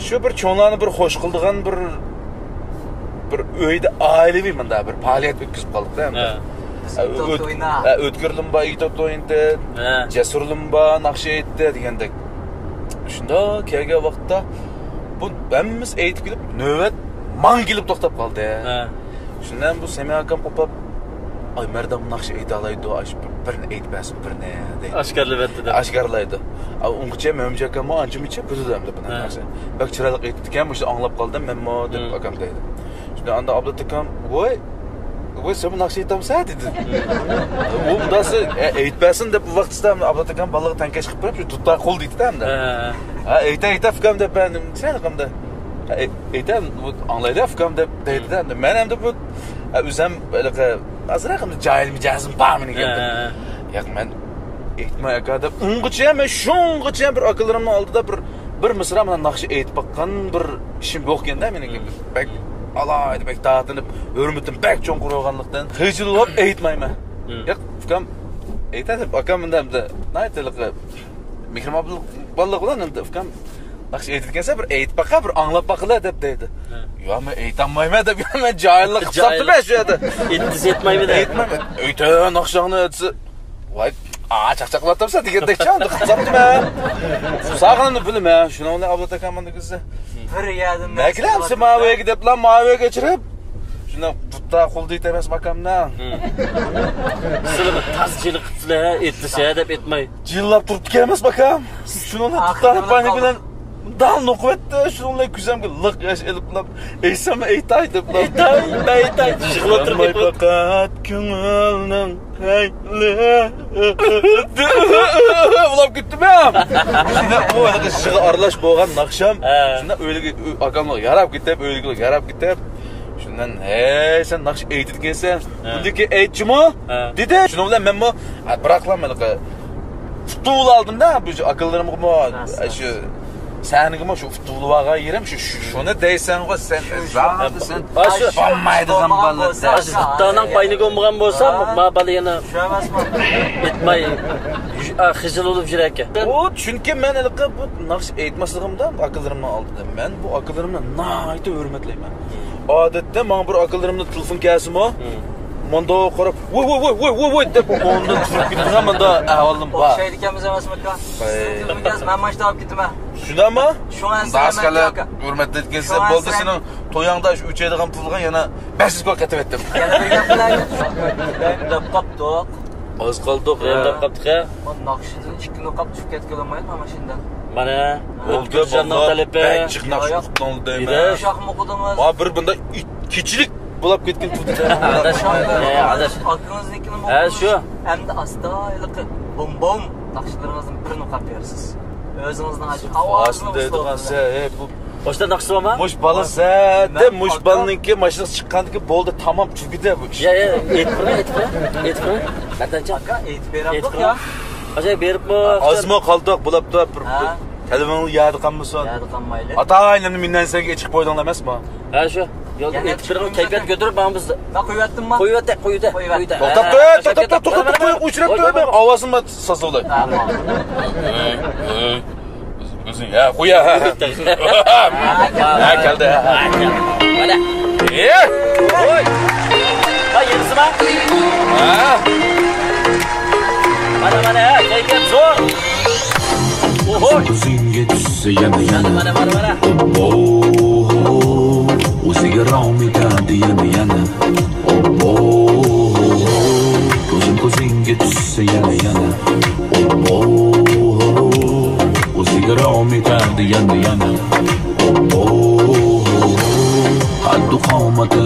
شۇ بىر چوڭلارنى بىر خوش قىلىدىغان بىر، بىر ئۆيدە ئائىلىۋى مۇنداق بىر پائالىيەت ئۆتكۈزۈپ قالدۇق-دە ئەمدى. ھە. ئە، ئۆت-، ئە، ئۆتكۈرلىم بار، ئىگىت ئوت ئوينىدى، ھە. جەسۇرلىم بار، ناخشا ئېيتتى دېگەندەك. شۇنداق كەلگەن ۋاقىتتا بۇ ھەممىمىز ئېيتىپ كېلىپ، نۆۋەت ماڭا كېلىپ توختاپ قالدى. ھە. شۇنداق بۇ سەمىت ئاكام قوپاپ، «ئاي، مەردان ناخشا ئېيتالايدۇ، ئاش-، بىرنى ئېيتىپ بەرسۇن، بىرنى» دەيدۇ. ئاشكارىلىۋەتتى دەپ. ئاشكارىلايدۇ. ئا، ئۇنغىچە مەمجان ئاكاممۇ ئانچە-مۇنچە بىلىدۇ ئەمدى بۇنى نەرسە. بەك چىرايلىق ئېيتىپتىكەن، مۇشۇ ئاڭلاپ قالدىم مەنمۇ دەپ ئاكام دەيدۇ. شۇنداق ئاندا ئابلەت ئاكام، «ۋوي، ۋوي، سەنمۇ ناخشا ئېيتامسەن؟» دېدى. ئۇ مۇنداقسى، «ئە، ئېيتىپ بەرسۇن» دەپ، بۇ ۋاقىتتا ئابلەت ئاكام بالىغا تەڭكەش قىلىپ بېرىپ، شۇ دۇتار قول دېيتتى ئەمدى. ھە. «ھە، ئېيتە، ئېيتە، ئۇكام» دەپ، مەن، «سەن ئۇكام» دە. «ھە، ئېيتە، ئاڭلايلى ئۇكام» دەپ دەيدۇ-دە. مەن ئەمدى بۇ، ئە، ئۆزۈم ھېلىقى ئازراق ئەمدى جاھىل مىجەزىم بار مېنىڭ ئەمدى. ھە، ھە، ھە. ياق، مەن ئېيتماي ئاكا دەپ، ئۇنغىچە مەن شۇنغىچە بىر ئاكىلىرىمنىڭ ئالدىدا بىر، بىر مىسرا مانا ناخشا ئېيتىپ باققان بىر ئىشىم يوق ئىكەن-دە مېنىڭكى. بەك ئالاھىدە، بەك تارتىنىپ، ھۆرمىتىم بەك چوڭقۇر بولغانلىقتىن، خىجىل بولۇپ ئېيتمايمەن. ياق، ئۇكام، ئېيتە دەپ، ئاكام مۇنداق، مۇنداق، ناھايىتى ھېلىقى مېھرىبان بالىلىق بىلەن، ئەمدى، «ئۇكام، ناخشا ئېيتىدىكەنسەن، بىر ئېيتىپ باقە، بىر ئاڭلاپ باقىلى» دەپ دەيدۇ. ھە. «ياق، مەن ئېيتالمايمەن» دەپ، «ياق، مەن جاھىللىق قىلساپتىمەن شۇ يەردە. ئېيتمىسا ئېيتمايمەن» دەپ. «ئېيتمايمەن. ئېيتە، ناخشاڭنى» دېسە، «ۋاي، ئا، چاقچاقلاپتىمسەن» دېگەندەك چاغدا قىلساپتىمەن. ساغىنىمنى بىلىمەن، شۇنىڭ بىلەن ئابلەت ئاكام مانا كىرسە. بىر يەردىن مەكلەمسە ماۋۇ يەرگە دەپلا، ماۋۇ يەرگە ئېچىرىپ، شۇنداق دۇتتا قول دېيتەمەس ماكامنا. سىلىمۇ تاز جىلىقىپسىلەر، ئېيتسا دەپ ئېيتماي. جىللاپ تۇرۇپتىكەنمىز باكام. شۇنىڭ بىلەن دۇتارنى پاينى بىلەن دال نوقۇۋەتتى. شۇنىڭ بىلەن كۆزۈمگە لىق ياش ئېلىپ، ئېيتساممۇ ئېيتاي دەپ. ئېيتاي، ئېيتاي. يىغلاپ تۇرۇپ ئېيتماي پەقەت كۆڭۈلنىڭ پەيلى. ئۇلاپ كەتتىم ھە. شۇنداق ئۇ يىغا ئارىلاش بولغان ناخشام. ھە. شۇنداق ئۆيلىگە، ئاكاملار ياراپ كېتىپ، ئۆيلىگە ياراپ كېتىپ. شۇندىن، «ھەي، سەن ناخشا ئېيتىدىكەنسەن، ھە، بۇندىن كېيىن ئېيتچىمۇ؟» ھە. دېدى. شۇنىڭ بىلەن مەنمۇ، ھە، بىراقلا مەن پۇتۇۋال ئالدىمدا، بۇ ئاكىلىرىمغىمۇ، راست، شۇ راست. سەھنىگىمۇ شۇ پۇتۇۋالغان يېرىم شۇ، شۇ، شۇنى دەيسەنغۇ سەن، شۇ، شۇ. زادى سەن، ھە، شۇ، بولمايدىغان بالا. ھە، شۇ دۇتانىڭ پاينىگى بولمىغان بولسا، ھە، ما بالا يەنە شۇ ئەمەسمۇ؟ ئېيتماي، يۈ-، ئا، خىجىل بولۇپ يۈرەككە. ئۇ، چۈنكى مەن ھېلىقى بۇ ناخشا ئېيتماسلىقىمدا ئاكىلىرىمنىڭ ئالدىدا، مەن بۇ ئاكىلىرىمنى ناھايىتى ھۆرمەتلەيمەن. ئادەتتە ماڭا بىر ئاكىلىرىمنىڭ تېلېفون كەلسىمۇ، مم. مۇنداق قاراپ، ۋوي، ۋوي، ۋوي دەپ، ئورنىدىن تۇرۇپ كېتىدىغان مۇنداق ئەھۋالىم بار. ئوخشايدىكەنمىز ئەمەسمۇ ئاكا؟ ھەي. سىزنىڭ تېلېفون كەلسە، مەن ماشىنا ئاپ كېتىمەن. شۇنداقمۇ؟ شۇڭا سىز ھەممە ئاكا. ھۆرمەتلەيدىكەنسەن، شۇڭا بولدى، سىز سېنىڭ تويۇڭدا شۇ ئۆچەيدىغان پۇلغا يەنە بەش يۈز كوي قېتىۋەتتىم. يەنە بىر گەپ قىلايلى. دەپ قاپتۇق. ئاز قالدۇق، ھە. دەپ قاپتۇق، ھە. ناخشىدىن ئىككى نوقاپ چۈشۈپ كەتكىلى بولمايدۇ ماشىنىدىن. مانا، بولدى، ئۆتكۈرجاننىڭ تەلىپى. بەك جىق ناخشا ئوقۇتتۇڭ دەيمەن. شاخمۇ ئوقۇدىڭىز. ما بىر بۇنداق كېچىلىك بولاپ كەتكەن تۇردى. ئاداش، ئاداش. ئاكىڭىزنىڭكىنىمۇ ھە، شۇ. ئەمدى ئاستا ھېلىقى بوم بوم ناخشىلىرىڭىزدىن بىرنى ئوقاپ بېرىسىز. ئۆزىڭىزنىڭ ئاشۇ ئاۋازىنىڭ ئۇسلۇبى بىلەن. ھەي، بۇ ئوشتا ناخشىسى بارمۇ؟ مۇش بالا سەدە، مۇش بالىنىڭكى ماشىنىسى چىققاندىكى بولدى، تامام، تۈگىدى بۇ ئىش. يا، يا، ئېيتىپ بېرىڭ، ئېيتىپ بېرىڭ، ئېيتىپ بېرىڭ. مەردانجان. ئاكا، ئېيتىپ بېرەمدۇق يا. ئاجاي بېرىپمۇ؟ ئازمۇ قالدۇق، بولاپتۇ، بىر، ھە. بىر تەلىپىڭىز يادى قالمىسۇن. يادى قالمايلى. ئاتا ئايلىنى مېنىڭ سەنگە ئېچىق قويدۇڭلار ئەمەسمۇ؟ ھە، شۇ. يولدا يەنە ئېيتىپ بېرىڭ، كەيپىيات كۆتۈرۈپ ماڭىمىز. ما قويۇۋەتتىمما؟ قويۇۋەتتى، قويۇۋەتتى، قويۇۋەتتى. توختاپ تۇر، توختاپ تۇر، توختاپ تۇر، قويۇڭ، ئۆچۈرەپ تۇر، مەن ئاۋازىمنى سازا بولاي. ھە، ھە. ھە، كەلدى. مانا. ئېي! ۋوي! ۋاي، يېنىسىما؟ ھە. مانا، مانا، كەيپىيات زور. ئوھوي! كۆزۈڭگە چۈشسە يەنە، يەنە. مانا، مانا، مانا. ئوببو. ئۆزىگە رام ئېتەدى يەنە، يەنە. ئوببو. كۆزۈم كۆزۈڭگە چۈشسە يەنە، يەنە. ئوببو. ئۆزىگە رام ئېتەدى يەنە، يەنە. ئوببو. قەددۇ قامىتى،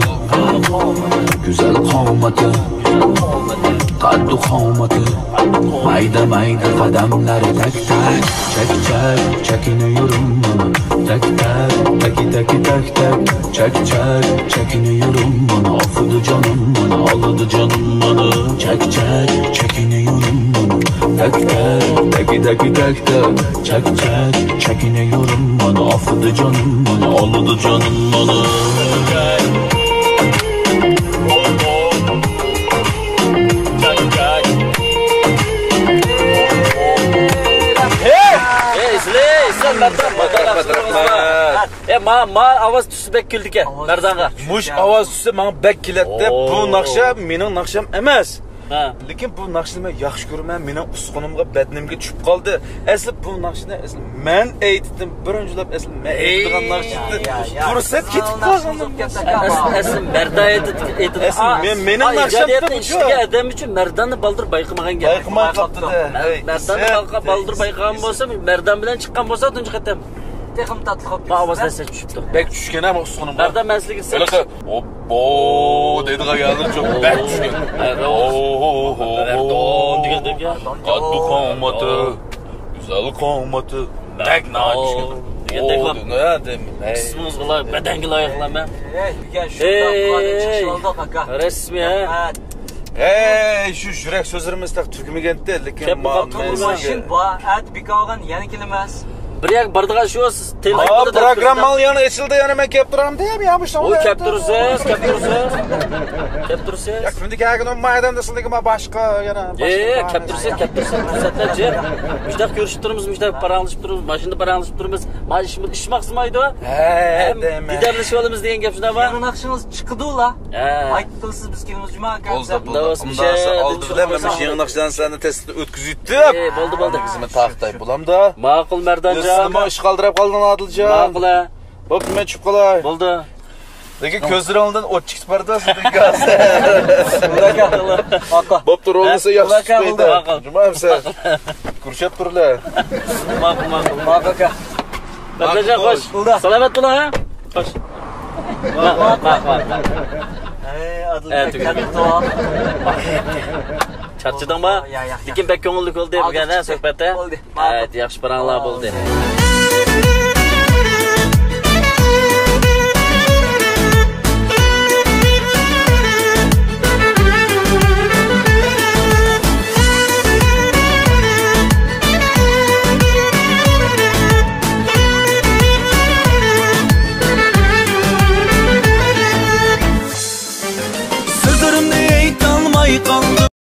گۈزەل قامىتى، قەددۇ قامىتى، مەيدە مەيدە قەدەملەر تەك تەك، چەك چەك، چەكىنى يۈرۈم مانا، تەك تەك، تەكى تەكى تەك تەك، چەك چەك، چەكىنى يۈرۈم مانا، ئافىدى جانىم مانا، ئالىدۇ جانىم مانا، چەك چەك، چەكىنى يۈرۈم مانا، تەك تەك، تەكى تەكى تەك تەك. چەك چەك، چەكىنى يۈرۈم مانا، ئافىدى جانىم مانا، ئالىدۇ جانىم مانا. ھەي! ھەي، ئىسلى، ئىسلى، مەردان، مەردان، رەھمەت، رەھمەت. ھەي، ما، ما ئاۋاز تۈسى بەك كېلىدىكەن، مەردانغا. مۇش ئاۋاز تۈسى ماڭا بەك كېلەتتى. بۇ ناخشا مېنىڭ ناخشام ئەمەس. ھە. لېكىن بۇ ناخشىنى مەن ياخشى كۆرىمەن، مېنىڭ ئۇسقۇنۇمغا، بەدىنىمگە چۈشۈپ قالدى. ئەسلى بۇ ناخشىنى ئەسلى مەن ئېيتتىم، بىرىنچىلەپ ئەسلى مەن ئېيتىدىغان ناخشا ئىدى. يا، يا، يا. پۇرسەت كېتىپ قالغان. ئەسلى، ئەسلى مەردان ئېيتىدىغان. ئەسلى مېنىڭ ناخشام ئىجادىيەتنى ئىشلىگەن ئادەم ئۈچۈن مەرداننى بالدۇر بايقىمىغان گەپ. بايقىماي قاپتۇ. مەرداننى بالدۇر بايقىغان بولسا، مەردان بىلەن چىققان بولسا تۇنجى قېتىم. تېخىمۇ تاتلىق بولۇپ كېتىدۇ. ئاۋاز دەسسە چۈشۈپتۇ. بەك چۈشكەن ھە ئۇسقۇنۇمغا. مەردان مەن سىلىگە سىر. ھېلىقى ئوببو دەيدىغان يەرلىرى چوق بەك چۈشكەن. مەردان دېگەندەك يا. قەددۇ قامىتى، گۈزەل قامىتى، بەك ناھايىتى چۈشكەن. دېگەندەك. ئىسمىڭىزغا لايىق، بەدەنگە لايىق. ئەي، شۇنداق قىلىپ چىقىشىۋالدۇق ئاكا. رەسمىي ھە. ھەي، شۇ يۈرەك سۆزلىرىمىز تېخى تۈگىمىگەنتى، لېكىن ماشىنا بار، ئەتە بىكار بولغان، يەنە كېلىمىز. بىر يەرگە بارىدىغان شۇ، سىز تېلېفوندا دەپ پروگرامماڭ يەنە ئېچىلدى، يەنە مەن كەپ تۇرامدۇ، يا بۇ شۇ. ئۇ كەپ تۇرىسىز، كەپ تۇرىسىز. كەپ تۇرىسىز. يا، كۈندە كەلگىن ئۇ مايداندا سىلىگە ما باشقا يەنە. يە، يە، كەپ تۇرىسىز، كەپ تۇرىسىز. پۇرسەتلەر جىق. مۇشۇنداق كۆرۈشۈپ تۇرىمىز، مۇشۇنداق پاراڭلىشىپ تۇرىمىز، ماشىنىدا پاراڭلىشىپ تۇرىمىز. ما ئىش، ئىش ماقسىمايدۇ. ھە، دەيمەن. دىدارلىشىپ ئالىمىز دېگەن گەپ شۇنداقمۇ؟ يېڭى ناخشىڭىز چىقىدۇلا. ھە. ئايتىپ قىلىسىز، بىز كېلىمىز جۇما ئاكا. بولدى، بولدى. ئالدى بىلەن مەن مۇشۇ يېڭى ناخشىلارنى سىلەرنى تەستە ئۆتكۈزۈيتتىم. ئەي، بولدى، بولدى. خىزمەت تاختاي بولامدا. ماقۇل، مەردانجان. سىزنىمۇ ئىش قالدۇراپ قالدىڭ، ئادىلجان. ماقۇل ھە. بوپتۇ، مەن چۈشۈپ قالاي. بولدى. لېكىن كۆزلىرىڭدىن ئوت چىقىپ بارىدۇ سىزنىڭ ھازىر. بوپتۇ، رولنى سىز ياخشى تۇتۇپ قويدى. جۇما ئەمىسە. كۈرۈشەپ تۇرلا. ماقۇل، ماقۇل. ماقۇل ئاكا. مەردانجان، خوش. سالامەت بولۇڭ ھە. خوش. ماقۇل، ماقۇل. ئەي، ئادىل ئەي، ئاكا، تۈگىدى. چارچىدىڭمۇ؟ يا، يا، يا. لېكىن بەك كۆڭۈللۈك بولدى بۈگۈن ھە، سۆھبەت ھە. بولدى. ئەي، ياخشى پاراڭلار بولدى.